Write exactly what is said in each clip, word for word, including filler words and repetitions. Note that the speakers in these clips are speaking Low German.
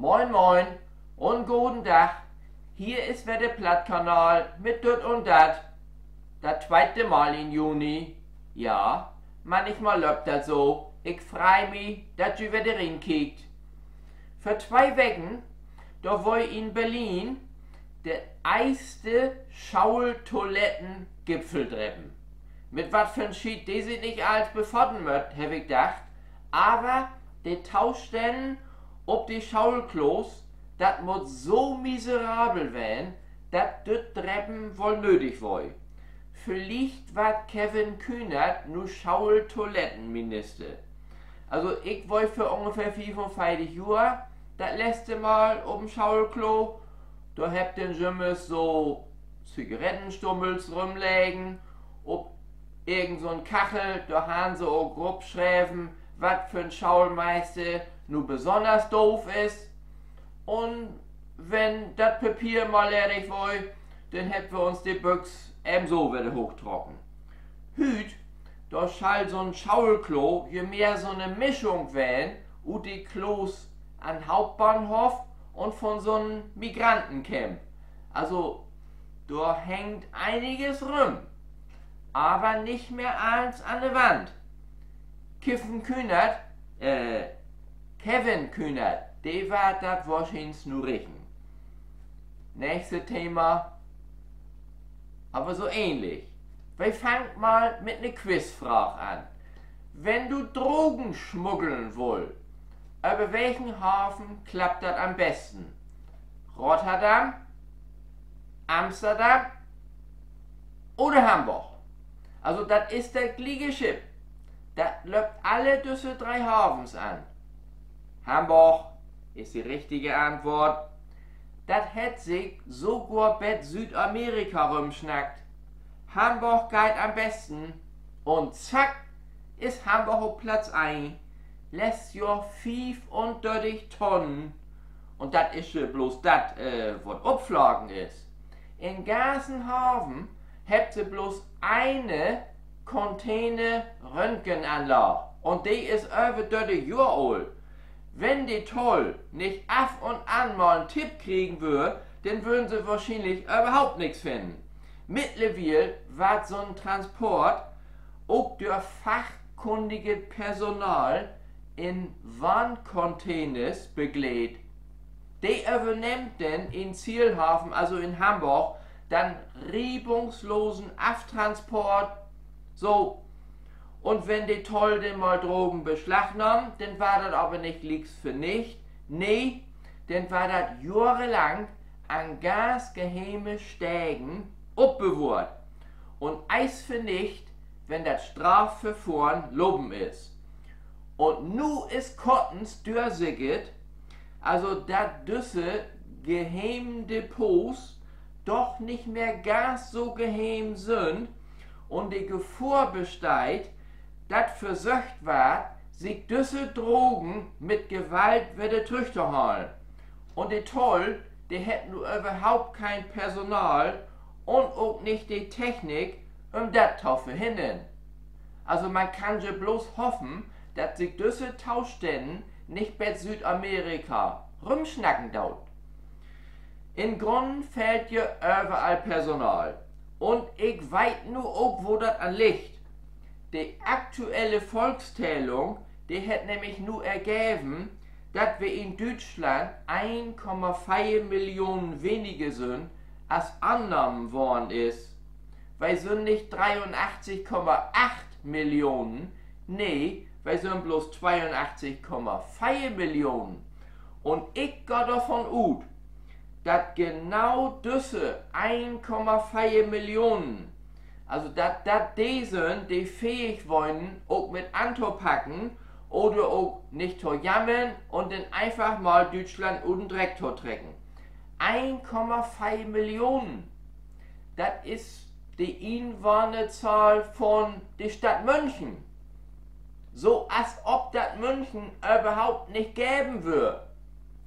Moin, moin un goden Dag. Hier is wedder de Plattkanal mit Düt un Dat. Dat tweete Mal in Juni. Ja, männichmal löppt dat so. Ik frei mi, dat ji wedder rinkiekt. Vör twee Weken, dor weer in Berlin de eerste Schooltoiletten-Gipfeltreffen. Mit wat för 'n Schiet de sik nich allens befaten mööt, heff ik dacht. Aver de Tostännen op de Schoolklos, dat mutt so miserabel ween, dat düt Treffen woll nödig weer. Villicht warrt Kevin Kühnert nu Schooltoilettenminister. Also, ik weer vör ungefähr fiefunveertig Johr dat letzte Mal op 'n Schoolklo. Dor hebbt denn jümmers so Zigarettenstummels rümlegen. Op irgend so 'n Kachel, dor harrn se ok rupschreven, wat för 'n Schoolmeister nu besünners doof is. Un wenn dat Papier mal leddig weer, denn hebbt wi uns de Büx even so wedder hoochtrocken. Hüüt, dor schall so 'n Schoolklo je mehr so 'ne Mischung ween ut de Klos an'n Hauptbahnhoff un von so 'n Migrantencamp. Also, dor hangt einiges rüm, aver nich mehr allens an de Wand. Kiffen Kühnert, äh, Kevin Kühnert, de warrt dat wohrschienlich nu richten. Nächste Thema, aver so ähnlich. Wi fangt mal mit 'ne Quizfraag an. Wenn du Drogen smuggeln wullt, över welken Haven klappt dat an'n besten? Rotterdam, Amsterdam oder Hamborg? Also, dat is dat glieke Schipp. Dat löppt alle düsse dree Havens an. Hamborg is de richtige Antwoort. Dat hett sik sogor bet Südamerika rümsnackt. Hamborg geiht an'n besten. Un zack, is Hamborg op Platz een. Letzt Johr fiefundörtig Tonnen. Un dat is ja bloots dat, äh, wat opflagen is. In'n ganzen Haven hebbt se bloots ene Container-Röntgenanlaag. Un de is över dörtig Johr oolt. Wenn de Toll nich af un an mal en Tipp kriegen wöör, denn wörrn se wohrschienlich överhaupt nix finnen. Mittlerwiel warrt so'n Transport ok dör fachkunniget Personal in Wahncontainers begleidt. De övernehmt denn in'n Zielhaven, also in Hamborg, den reibungslosen Aftransport. So, un wenn de Toll denn mal Drogen beslagnahmt, denn warrt dat aver nich glieks vernicht. Nee, denn warrt dat johrelang an ganz geheme Stegen opbewohrt un eerst vernicht, wenn dat Strafverfohren lopen is. Un nu is kortens dörsickert, also dat düsse gehemen Depots doch nich mehr ganz so geheem sünd un de Gefohr besteiht, dat versöcht warrt, sik düsse Drogen mit Gewalt wedder trüchtohalen. Un de Toll, de hett nu överhaupt keen Personal un ok nich de Technik, üm dat to verhinnern. Also man kann je bloots hoffen, dat sik düsse Tostännen nich bet Südamerika rümsnacken doot. In'n Grunn fehlt je överall Personal. Un ik weet nu ok, wo dat an liggt. De aktuelle Volkstellung, de hett nämlich nu ergeven, dat wi in Düütschland een Komma veer Millionen weniger sünd, as annahmen worrn is. Wi sünd nich dreeunachtzig Komma acht Millionen, nee, wi sünd bloots tweeunachtzig Komma veer Millionen. Un ik gah dorvon ut, dat genau düsse een Komma veer Millionen, also dat dat de sünd, de fähig weren, ok mit antopacken oder ok nich to jammern un denn eenfach mal Düütschland ut den Dreck to trecken. Een Komma veer Millionen. Dat is de Inwahnerzahl von de Stadt München. So as of dat München överhaupt nich geven wöör.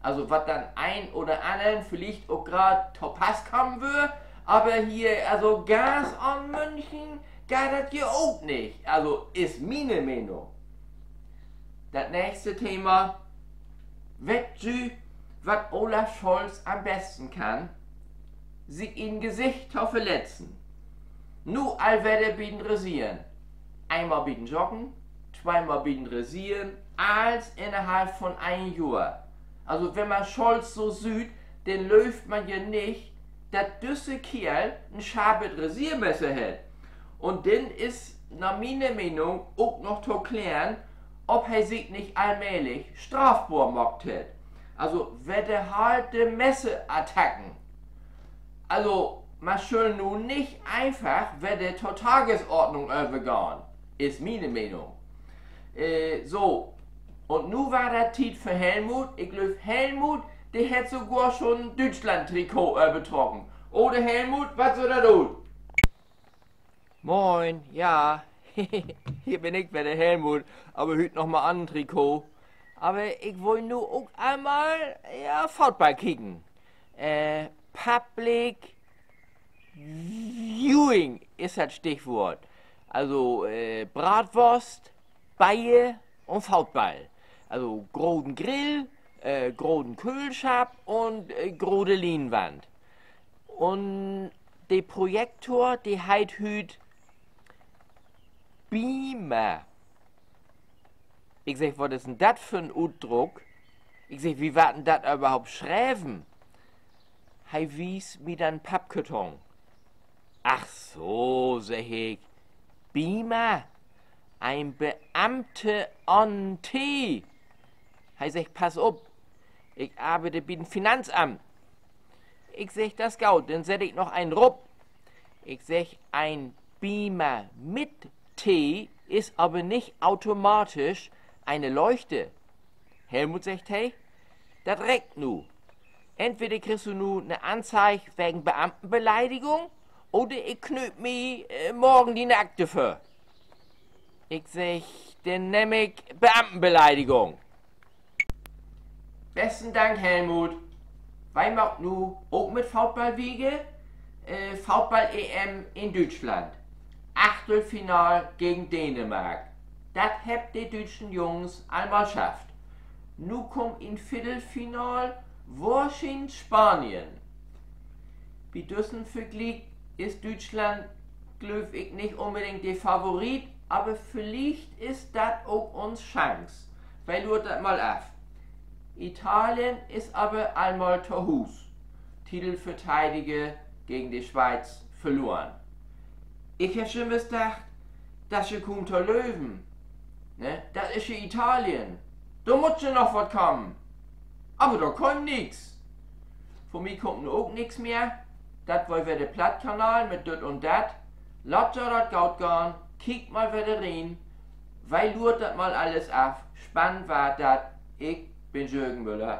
Also, wat den een oder annern villicht ok graad to pass kamen wöör, aver hier, also ganz ahn München geiht dat je ok nich. Also, is miene Menen. Dat nächste Thema. Weet ji, Wat Olaf Scholz an'n besten kann: sik in't Gesicht to verletzen. Nu al wedder bi'n Rasieren. Eenmal bi'n Joggen, tweemal bi'n Rasieren, allens innerhalf von een Johr. Also, wenn man Scholz so süht, denn löövt man ja nich, dat düsse Keerl en scharpet Rasiermesser hett. Un denn is na miene Menen ok noch to klären, of he sik nich allmählich strafbor maakt hett. Also wedderhaalte Messerattacken. Also, man schull nu nich eenfach wedder to Tagesordnung övergahn, is miene Menen. Äh, so. Un nu weer dat Tiet för Helmut. Ik glööv, Helmut, de hett sogor schon Düütschland-Trikot övertrocken. Oder Helmut, wat süht dat ut? Moin, ja. Hier bün ik wedder, Helmut, aver hüüt noch mal an'n Trikot. Aver ik wull nu ok eenmal, ja, Football kieken. Äh, Public Viewing is dat Stichwoort. Also, äh, Braatwust, Beer un Football. Also groten Grill, äh, groten Köhlschapp un, äh, grote Lienwand. Un de Projektor, de heet hüüt Beamer. Ik segg: Wat is denn dat för 'n Utdruck? Ik segg: Wo warrt denn dat överhaupt schreven? He wiest mi denn Pappkarton. Ach so, segg ik, Beamer, en Beamte ahn Tee. He seggt: Pass op, ik arbeid bi dat Finanzamt. Ik segg: Dat is goot, denn sett ik noch een rop. Ik segg: En Beamer mit Tee is aver nich automatisch ene Leuchte. Helmut, seggt he, dat reckt nu. Entweder kriggst du nu 'ne Anzeig wegen Beamtenbeleidigung oder ik knööp mi, äh, morgen dien Akte vör. Ik segg: Denn nehm ik Beamtenbeleidigung. Besten Dank, Helmut. Wi maakt nu ok mit Football wieder. Äh, Football-E M in Düütschland. Achtelfinaal gegen Dänemark. Dat hebbt de düütschen Jungs al mal schafft. Nu kummt in't Viddelfinaal wohrschiens Spanien. Bi düssen Vergliek is Düütschland, glööv ik, nich unbedingt de Favorit, aver villicht is dat ok uns Chance. Wi luert dat mal af. Italien is aver al mal to Huus Titelverteidiger gegen de Schweiz verloren. Ik heff jümmers dacht, dat is je kuum to glöven, ne? Dat is je Italien. Dor mutt je noch wat kamen. Aver dor kummt nix. Von mi kummt nu ok nix mehr. Dat weer wedder de Plattkanal mit Düt un Dat. Laat jo dat goot gahn, kiekt mal wedder rin. Wi luert dat mal allens af. Spannend warrt dat. Ik bün Jürgen Müller.